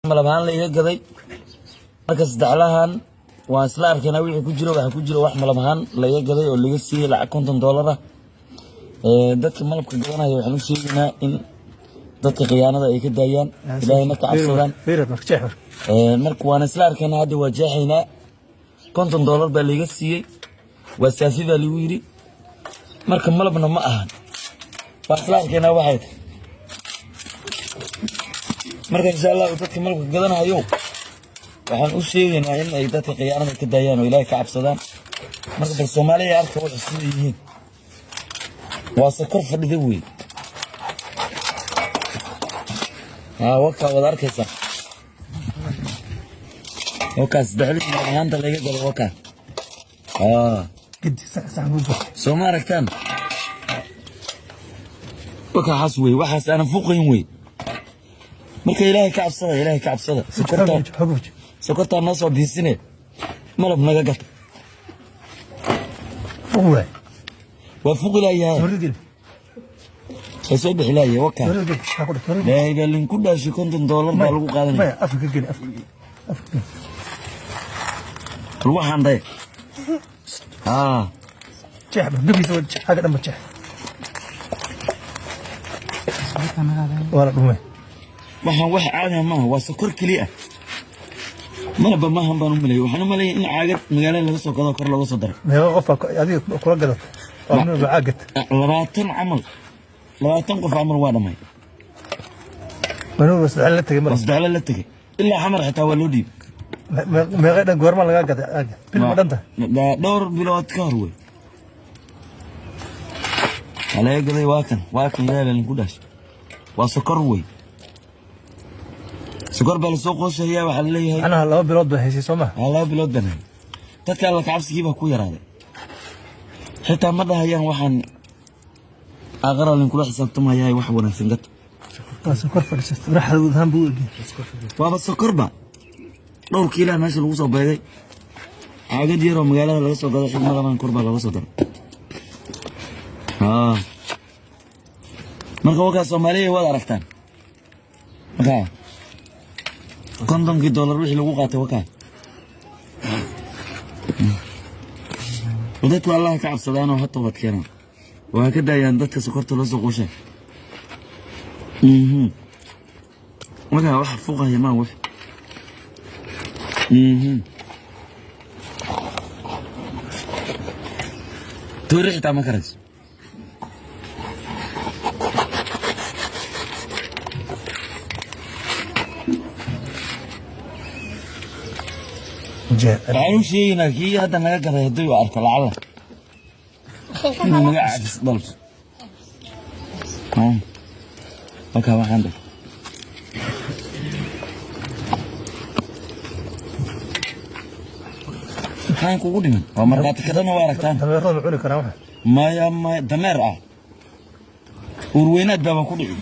Malab ahaan la iga gaday. Marka saddexlahan waan isla arkaynaa wixii ku jiro. Waxaa ku jiro wax malab ahaan laga gaday oo laga siiyey lacag $50 ah. Dadka malabka gadanaya waxaan u sheegaynaa in dadka khiyaanada ay ka daayaan, Ilaahayna ka cabsadaan. Marka waan isla arkaynaa, hadda waa jeexaynaa. $50 baa laiga siiyey, waa saafi baa lagu yidhi. Marka malabna ma ahan, waan isla arkaynaa waxay tahay. Marka insha Allahu dadka malabka gadanayo waxaan u sheegaynaa in ay dadka khiyaanada ka daayaan oo Ilaahay ka cabsadaan. Marka bal Soomaaliya arka waxay sida yihiin. Waa sokor fadhida wey. Haa, wakaa wada arkaysaa, wakaa saddexdii malab ahaanta laga galo, wakaa. Haa, soo ma aragtaan? Wakaa xas wey, waxaas aanan fuqayn wey. Marka Ilaahay ka cabsada, Ilaahay ka cabsada. Sokortaa, sokortaa noo soo biisine, malab naga gata. Waa fuqi laayahay, waa soo bixi laayahay. Wakaa, Ilaahay baa linku dhaashay, $50 baa lagu qaadanaya. Bal waxaan day, haa. Waxaan wax caadiha maaha, waa sokor keliya ah, malabba maahan baan u maleeyay. Waxaan u maleeyay in caagad magaalada laga soo gado, kor looga soo daray. Meeqa qof adiga kula gadata? Caagad. 20 camal, 20 qof camal waa dhamay. Manuba saddex la tegay? Waa saddexle la tegay, ilaa Xamar xitaa waa loo dhiibay. Meeqa dhan? Goorma lagaa gaday caaga? Bil ma dhanta? Dhowr bilood ka hor wey waa laga gaday. Waa kan, waa kan. Ilaahay baa linku dhaashay, waa sokor wey, sokor baa lasoo qooshayaa, waxaa laleeyahay. Macnaha 2 bilood baa haysay, soo ma? Waa 2 bilood baan hayay. Dadka Alla kacabsigii baa ku yaraaday, xitaa ma dhahayaan waxaan aqara linkula xisaabtamayaa, wax wanaagsan gata. Waa sokor fadhiisata, raxda ahaan buu u egyahay. Waaba sokorba, dhowr kiilaa meesha lagu soo beegay, caagad yaroo magaalada laga soo gaday, xigmadaban kor baa looga soo daray. Haa, marka wakaa, Soomaaliya waad aragtaan. Wakaa $50kii wixii lagu qaatay wakaa. Dadku Allah ka cabsadaan oo ha toobad keenaan oo ha ka daayaan dadka sokorta loo soo qooshay. Marka wax fuqaya maa wax. Toori xitaa ma karayso. Waxaan u sheegaynaa kii hadda naga gaday, haddii uu arko lacala, inuu naga cafis dalbo. Wakaa waxaan dhig. Maxaan kugu dhiman? Waa markhaati kadana, waa aragtaan. Dameerada ma cuni karaan waxa? Maya, maya, dameer ah uurweynaad baaba ku dhici.